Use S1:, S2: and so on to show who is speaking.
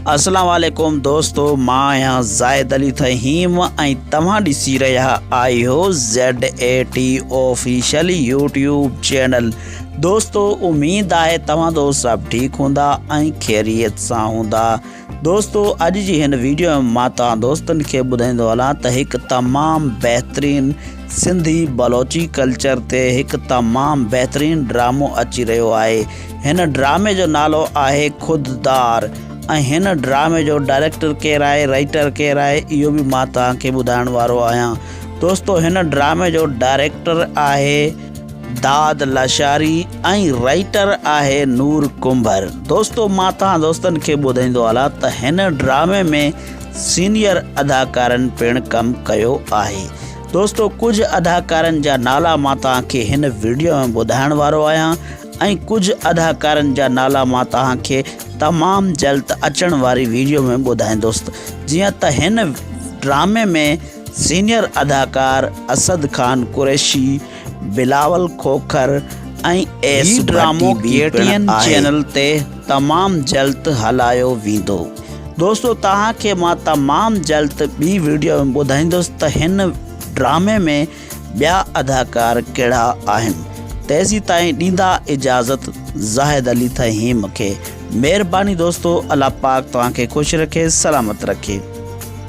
S1: اسلام عليڪم دوستو مان آهيان زاهد علي ٿهيم ۽ توهان ڏسي رهيا آهيو Z A T official YouTube channel دوستو اميد آهي توهان دوست سڀ ٺيڪ هوندا ۽ خيريت سان هوندا دوستو اڄ جي هن ويڊيو ۾ مان توهان دوستن کي ٻڌائيندو هلان ته هڪ تمام بهترين سنڌي بلوچي ڪلچر تي هڪ تمام بهترين ڊرامو اچي رهيو آهي هن ڊرامي جو نالو آهي خود دار ۽ هن ڊرامي جو ڊائريڪٽر ڪير آهي رائيٽر ڪير آهي اهو به مان توهان کي ٻڌائڻ وارو آهيان دوستو هن ڊرامي جو ڊائريڪٽر آهي داد لاشاري ۽ رائيٽر آهي نور ڪنڀر دوستو مان توهان دوستن کي ٻڌائيندو هلان ته هن ڊرامي ۾ سينيئر اداڪارن پڻ ڪم ڪيو آهي دوستو ڪجهه اداڪارن جا نالا مان توهان کي هن ويڊيو ۾ ٻڌائڻ وارو آهيان ۽ ڪجهه اداڪارن جا نالا مان توهان کي تمام جلد اچڻ واري ويڊيو ۾ ٻڌائيندس جيئن ته هن ڊرامي ۾ سينيئر اداڪار اسد خان قريشي، بلاول کوکر ۽ ايس
S2: هي ڊرامو
S1: ڀٽي
S2: ڪي
S1: به
S2: ٽي
S1: پڻ
S2: اين
S1: آهي.
S2: چينل تي
S1: تمام جلد هلايو ويندو. دوستو توهان کي مان تمام جلد ٻي ويڊيو ۾ ٻڌائيندس ته هن ڊرامي ۾ ٻيا اداڪار ڪهڙا آهن تيسيتائين ڏيندا اجازت زاهد علي ٿهيم کي مهرباني دوستو الله پاڪ توهان کي خوش رکي سلامت رکي.